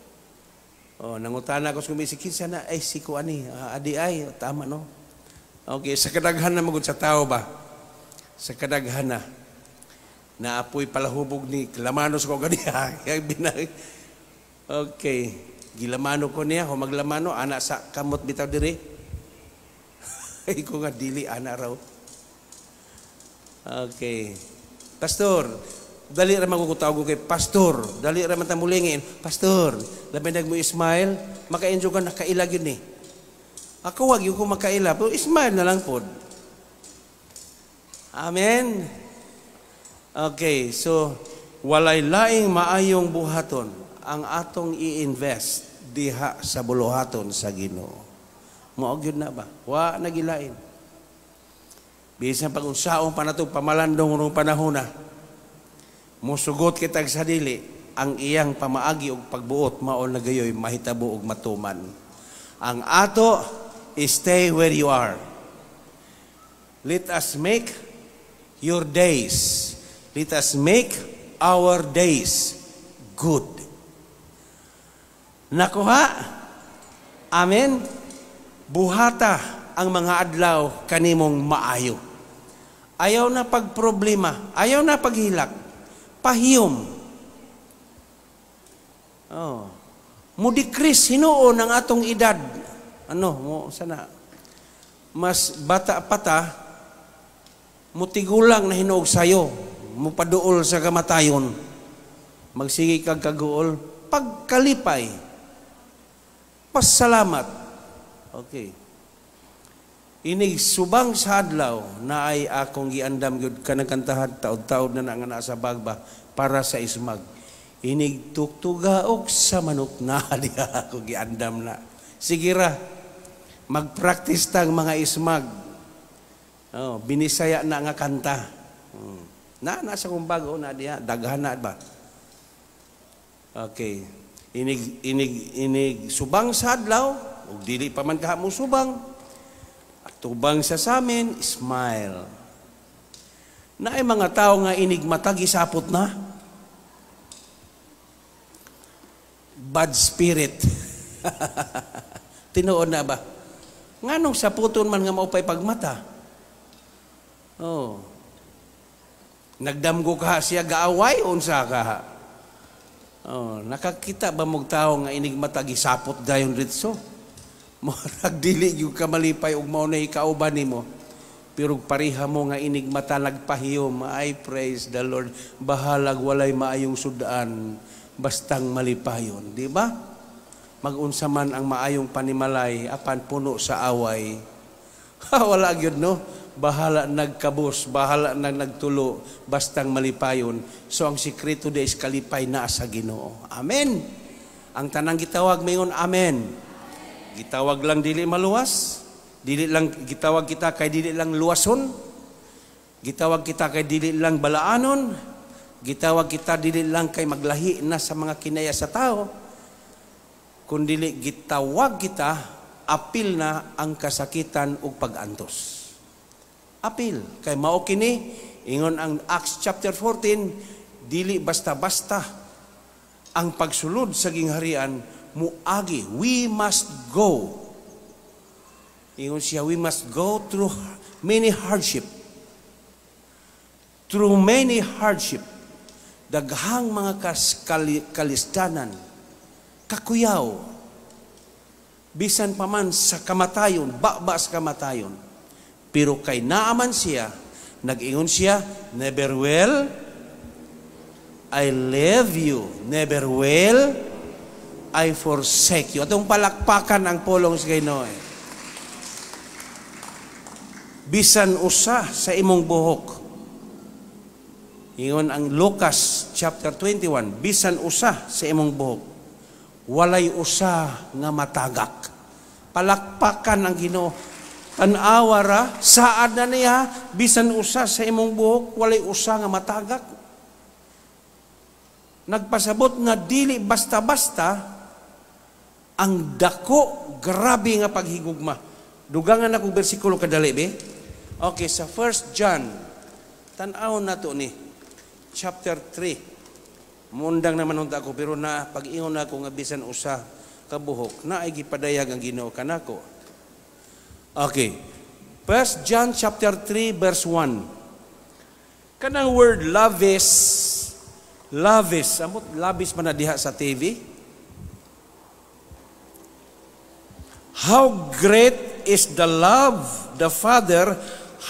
Oh, nangutana ko sa kumisi, kinsa na ay si ko ani, ah, adi ay, tama no. Okay, sa kadaghan na magud sa tao ba? Sa kadaghan na. Naapoy palahubog ni lamanos ko ganiha. Okay, gilamano ko niya, kung maglamano ana sa kamot bitaw diri. Ay ko nga dili ana raw. Okay. Pastor, dali ra magkukutawag ko kay pastor, dali ra man ta mulingin, pastor, labi nag mo smile, maka-enjoy ka, nakaila gyud ni. Ako wag yung ko makaila, pero smile na lang pod. Amen. Okay, so walay laing maayong buhaton ang atong i-invest diha sa buluhaton sa Ginoo. Mao gyud na ba? Wa nagilain. Bisan pag unsaon pa nato pamalandong rong panahon na, musugot kitag sa dili, ang iyang pamaagi og pagbuot mao na gayoy mahitabo og matuman. Ang ato, stay where you are. Let us make your days. Let us make our days good. Nakuha? Amen? Buhata ang mga adlaw kanimong maayo. Ayaw na pagproblema, ayaw na paghilak. Pahiyom. Oh. Mo-decrease hinuon ang atong edad. Ano, mo sana mas bata pa ta, mutigulang na hinuog sayo, mupaduol sa kamatayon. Magsige kag kaguol, pagkalipay. Pasalamat. Okay. Inig subang sa adlaw na ay akong giandam gyud kanang kantahan, taod-taod na na nga naa sa bagba para sa ismag. Inig tuktugaok sa manok na diha ako giandam na. Sige ra, mag-practice tang mga ismag. Oh, binisaya na nga kanta. Na na sa kong bago na diha, daghan na ba. Okay. Inig inig inig subang sa adlaw ug dili pa man ka mo subang. Tubang sa samin, smile. Naay mga tao nga inig mata gisapot na. Bad spirit. Tinuod na ba? Nganong saputon man nga maupay pagmata? Oh. Nagdamgo ka siya gaaway unsa ka? Oh, nakakita ba mog tao nga inig mata gisapot dayon ritso? Murag dili gyud ka malipay ug mao nay kauban nimo. Pero pareha mo nga inig mata nagpahiyom, ay praise the Lord, bahalag walay maayong sudaan, bastang malipayon, di ba? Magunsa man ang maayong panimalay apan puno sa away. Wala gyud, no? Bahala nagkabos, bahala nang nagtulo, bastang malipayon. So ang sikreto di is kalipay na sa Ginoo. Amen. Ang tanang gitawag mayon, amen. Gitawag lang dili maluwas, dili lang gitawag kita kay dili lang luwason, gitawag kita kay dili lang balaanon, gitawag kita dili lang kay maglahi na sa mga kinaya sa tao, kun dili gitawag kita apil na ang kasakitan ug pag-antos. Apil kay mao kini ingon ang Acts chapter 14, dili basta-basta ang pagsulod sa gingharian muagi, we must go. Ingon siya, we must go through many hardship. Through many hardship, daghang mga kalisdanan, kakuyaw, bisan pa man sa kamatayon, baba sa kamatayon. Pero kay naaman siya, nag-ingon siya, never will I leave you, never will I forsake you. Atong palakpakan ang pulong sa Ginoo. Bisan usa sa imong buhok. Ingon ang Lucas chapter 21, bisan usa sa imong buhok, walay usa nga matagak. Palakpakan ang Ginoo. Tan-awa ra, saad na niya, bisan usa sa imong buhok, walay usa nga matagak. Nagpasabot nga dili basta-basta ang dako, grabe nga paghigugma. Dugangan akong bersikulo kadali, be. Okay, sa 1 John, tan-aw na to ni, chapter 3. Mundang naman unta ako, pero na, pag-ingon ako nga bisan usa kabuhok, na ay gipadayag ang Ginoo kanako. Okay, 1 John chapter 3, verse 1. Kanang word lavis, lavis, amot labis man na diha sa TV. How great is the love the Father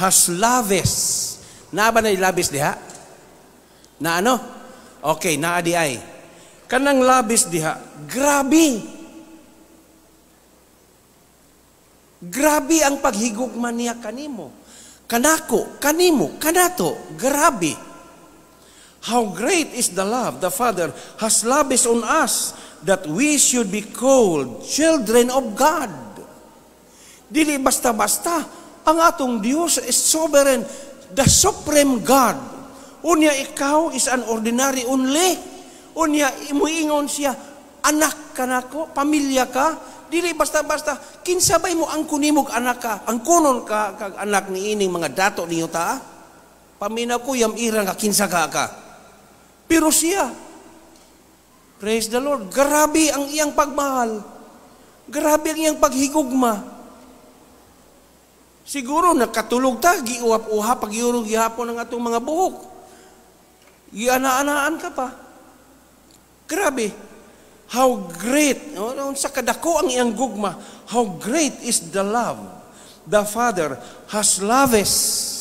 has lavished. Naa ba na labis diha? Na ano? Okay, naa di ay. Kanang labis diha, grabe. Grabe ang paghigugma niya kanimo. Kanako, kanimo, kanato, grabe. How great is the love the Father has lavished on us that we should be called children of God. Dili basta-basta, ang atong Dios is sovereign, the supreme God. Unya ikaw is an ordinary only. Unya muingon siya, anak ka nako, pamilya ka, Dili basta-basta kinsa bay mo ang kunimog anak ka, ang kunon ka kag anak niining mga dato ninyo ta. Paminaw ko yam-ira nga kinsa ka ka. Pero siya, praise the Lord, grabe ang iyang pagmahal. Grabe ang iyang paghigugma. Siguro nakatulog ta, giuhap-uha, pagyurong gihapon ang atong mga buhok. Giana-anaan ka pa. Grabe. How great, sa kadako ang iyang gugma, how great is the love the Father has lavished.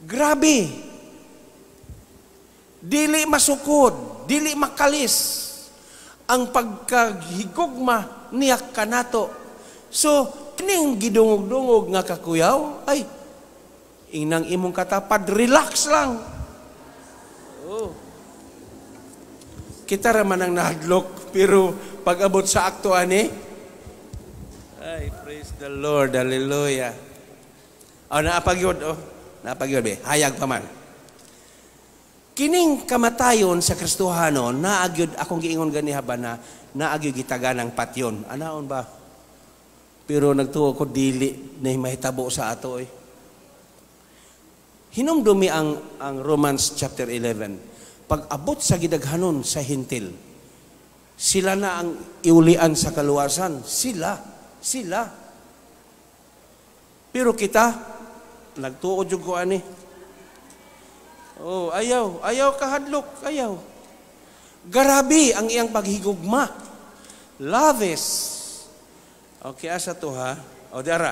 Grabe. Dili masukod, dili makalis ang pagkahigugma niya kanato. So, kining gidungog-dungog nga kakuyaw, ay, inang imong katapad, relax lang. Oh. Kita raman ang nahadlok, pero pag-abot sa akto ani, ay, praise the Lord, hallelujah. Oh, naapagyod, oh. Naapagyod, be. Hayag pa man. Kining kamatayon sa Kristohanon, naagyod, akong giingon ganiha ba na, naagyod gitaganang patyon. Anaon ba? Pero nagtuo ko, dili na mahitabo sa ato eh. Hinumdumi ang Romans chapter 11. Pag-abot sa gidaghanon sa Hentil, sila na ang iulian sa kaluwasan. Sila. Sila. Pero kita, nagtuo jud ko ani. Oh, ayaw. Ayaw kahadlok. Ayaw. Grabe ang iyang paghigugma. Love is. Okay, asa to ha? O, dara.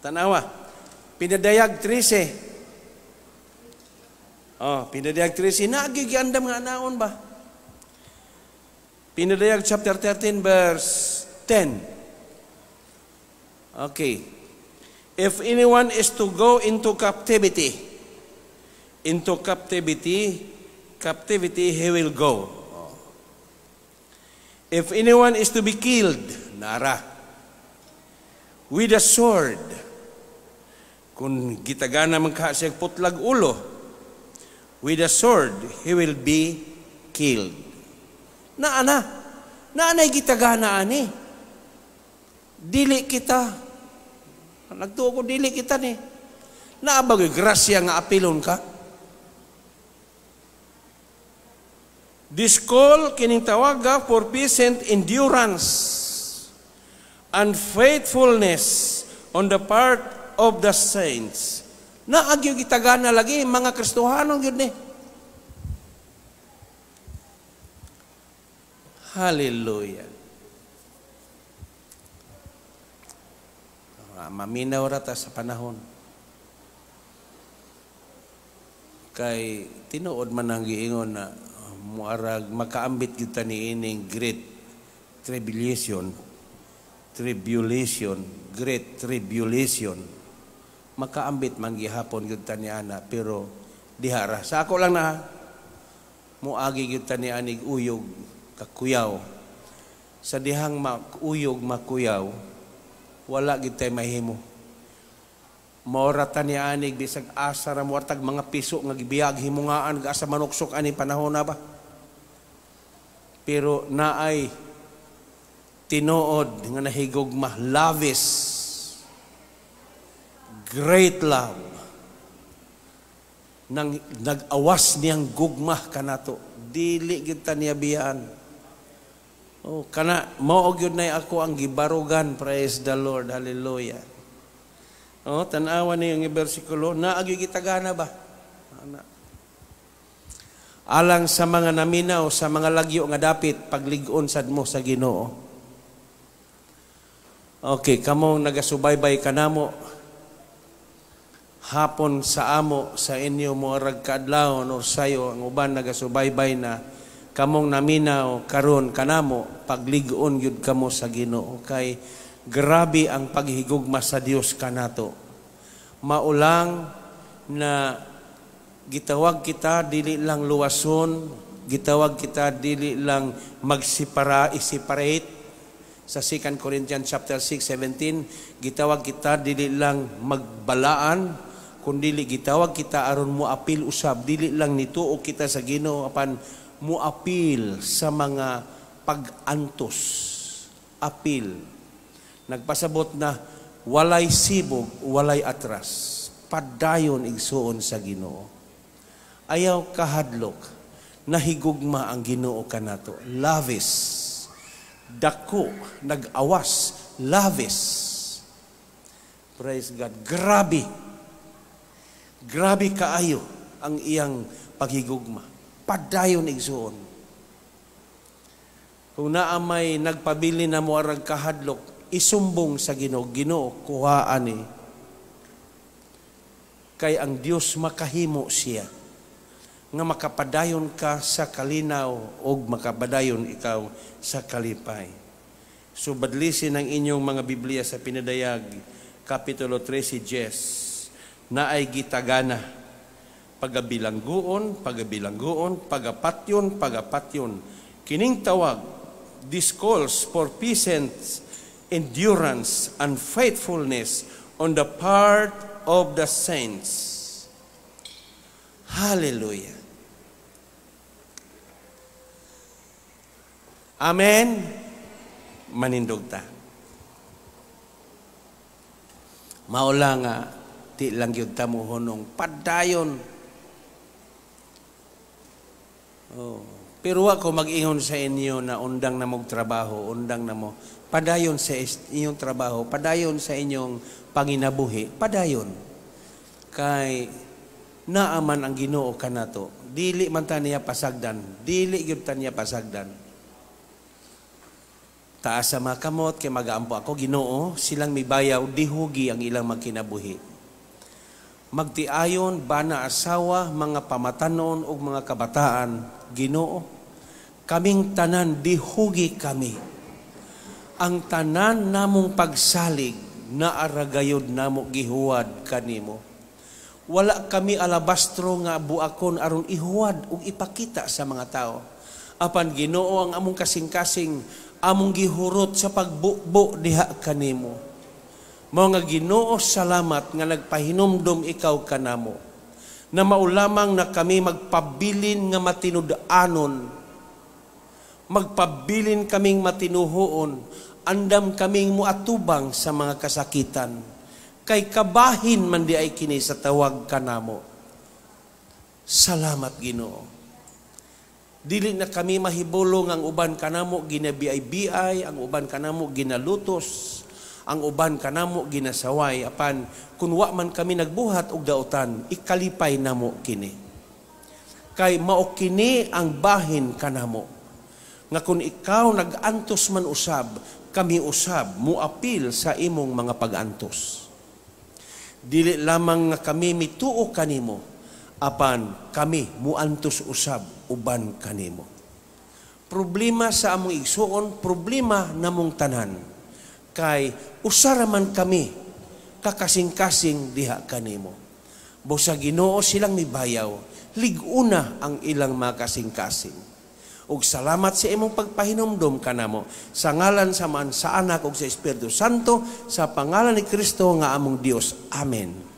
Tanawa. Pinadayag 13. Oh, Pinadayag 13. Nagigiandam nga anaon ba? Pinadayag chapter 13 verse 10. Okay. If anyone is to go into captivity, he will go. If anyone is to be killed, nara, with a sword, kung gitagana man ka siya putlag ulo, with a sword, he will be killed. Naana, naanay gitagana ani. Dili kita. Nagtuo ko, dili kita ni. Naabag grasya nga apilon ka. This call kining tawaga for patient endurance and faithfulness on the part of the saints. Naagyo gitagana lagi mga Kristohanon gyud ni. Hallelujah. Maminaw ra ta sa panahon. Kay tinuod man ang giingon na muarag makaambit gyud ta niining great tribulation, great tribulation. Makaambit man gihapon gyud ta niana, pero diha ra. Sa ako lang na muagi gyud ta nianig uyog kakuyaw. Sa dihang makuyog makuyaw, wala gyud tay mahimo. Maora ta nianig bisag asa ra moartag mga piso nga gibiyag himungaan asa manuksok ani panahon na ba. Pero naay tinuod nga nahigugma, lavish, great love, nang nag-awas niyang gugma kanato, dili gyud ta niya biyaan. Oh, kana mao gyud nay ako ang gibarugan, praise the Lord, hallelujah. Oh, tan-awa niyo ang bersikulo, naagyo gitagana ba? Ana. Alang sa mga naminaw, sa mga lagyo nga dapit paglig-on sad mo sa Ginoo. Okay, kamong nagasubaybay kanamo hapon sa amo sa inyo moarag kaadlawon or sayo ang uban nagasubaybay na kamong naminaw karon kanamo paglig-on gyud kamo sa Ginoo kay grabe ang paghigugma sa Dios kanato. Maulang na gitawag kita dili lang luwason, gitawag kita dili lang magsipara, i-separate. Sa 2 Corinthians chapter 6:17, gitawag kita dili lang magbalaan, kundi gitawag kita aron moapil usab, dili lang nituo kita sa Ginoo apan moapil sa mga pag-antos. Apil. Nagpasabot na walay sibog, walay atras. Padayon igsuon sa Ginoo. Ayaw kahadlok, nahigugma ang Ginoo kanato. Lavis. Dako, nag-awas, lavis. Praise God. Grabe. Grabe kaayo ang iyang paghigugma. Padayon igsuon. Kung naa may nagpabili na moarag kahadlok, isumbong sa Ginoo. Ginoo, kuhaan ni. Kay ang Dios makahimo siya nga makapadayon ka sa kalinaw og makapadayon ikaw sa kalipay. So badlisin ang inyong mga Biblia sa Pinadayag, Kapitulo 13, Jes, na ay gitagana, pagabilanggoon, pagabilanggoon, pagapatyon, pagapatyon. Kining tawag, this calls for patience, endurance, and faithfulness on the part of the saints. Hallelujah. Amen. Manindog ta. Maula nga ti lang gyud ta mohunong padayon. Oh, pero wa ko mag-ingon sa inyo na undang na mog trabaho, undang na mo. Padayon sa inyong trabaho, padayon sa inyong panginabuhi, padayon. Kay naaman ang Ginoo kanato. Dili man ta niya pasagdan, dili gyud ta niya pasagdan. Taas sa mga kamot, kay magaampo ako, Ginoo, silang mibayaw, dihugi ang ilang magkinabuhi. Magtiayon, bana asawa, mga pamatanon ug mga kabataan, Ginoo, kaming tanan, dihugi kami. Ang tanan namong pagsalig, naaragayod namo gihuwad kanimo. Wala kami alabastro nga buakon aron ihuwad ug ipakita sa mga tao. Apan Ginoo ang among kasing-kasing, among gihurot sa pagbubo diha kanimo. Mao nga Ginoo, salamat nga nagpahinumdom ikaw kanamo, na maulamang na kami magpabilin nga matinud-anon, magpabilin kaming matinuhoon, andam kaming muatubang sa mga kasakitan, kay kabahin man di ay kini sa tawag kanamo. Salamat Ginoo. Dili na kami mahibulong ang uban kanamo ginabiay-biay, ang uban kanamo ginalutos, ang uban kanamo ginasaway. Apan kun wa man kami nagbuhat og dautan, ikalipay namo kini. Kay mao kini ang bahin kanamo. Nga kun ikaw nagantos man usab, kami usab muapil sa imong mga pagantos. Dili lamang nga kami mituo kanimo, apan kami muantos usab uban kanimo. Problema sa among igsuon, problema namong tanan. Kay usara man kami kakasing-kasing diha kanimo. Busa Ginoo silang mibayaw, lig-una ang ilang makasing-kasing. Ug salamat sa imong pagpahinumdom kanamo sa ngalan sa man sa Anak ug sa Espiritu Santo, sa pangalan ni Kristo nga among Dios. Amen.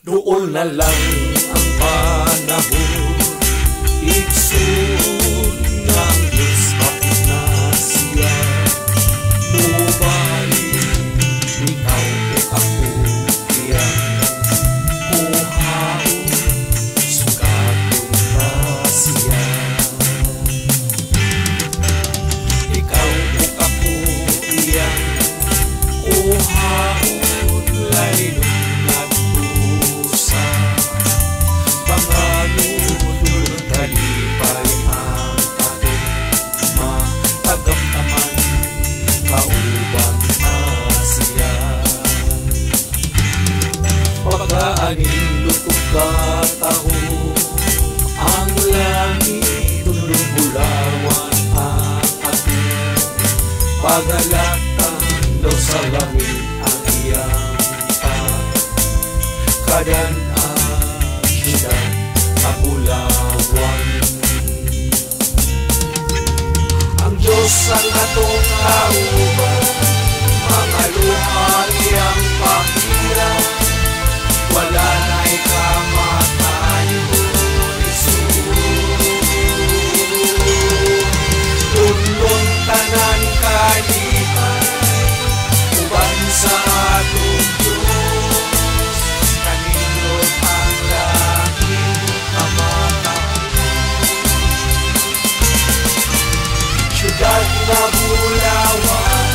Doon na lang ang panahon, igsoon ng Diyos na siya. Mubalik, ikaw Kanindot ug kataho ang langit, dunong bulawan ang atong pagalatan, daw sa langit ang iyang pagkadan ang syudad kabulawan. Ang Diyos ang atong kauban, mga luha iyang pahira, wala na'y kamatayon. Lunlun tanan kalipay, uban sa atong Diyos, kanindot ang langit kamatayon. Siyudad na bulawan,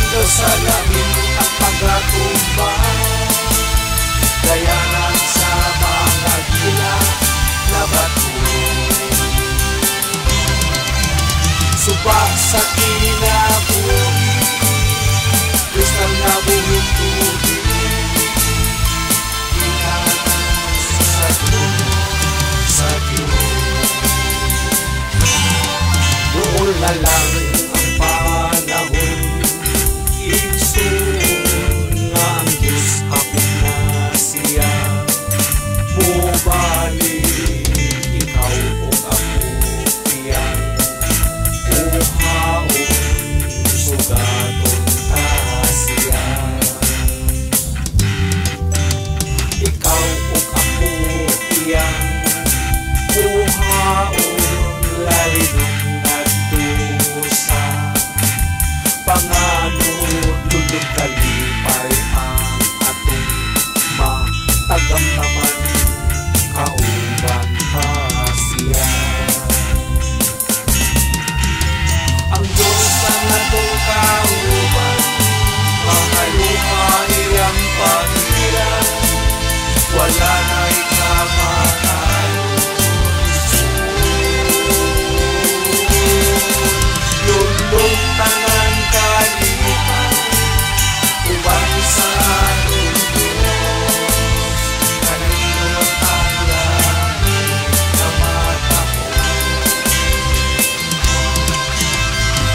daw sa langit ang pagkatumbang, dayanan sa mga gila na bato. Suba sa kinabuhi, kristal na buhing tubig, gikan sa trono sa Diyos. Doon na lang ang panahon, igsuon nga ang Diyos hapit na siya. Mubalik ikaw ug ako iyang kuhaon, sugaton ta siya. Ikaw ug ako iyang kuhaon, lalinon ngadto sa panganod, lulod kalipay ang atong matagamtaman, kauban pa siya. Ang Diyos ang atong kauban, mga luha iyang pahira, wala na'y kamatayon. Lulong tanan kalipay, uban sa atong Diyos, kanindot ang langit na matahong.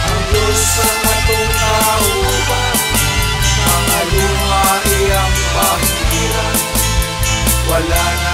Ang Diyos ang atong kauban, mga luha iyang pahira, wala na'y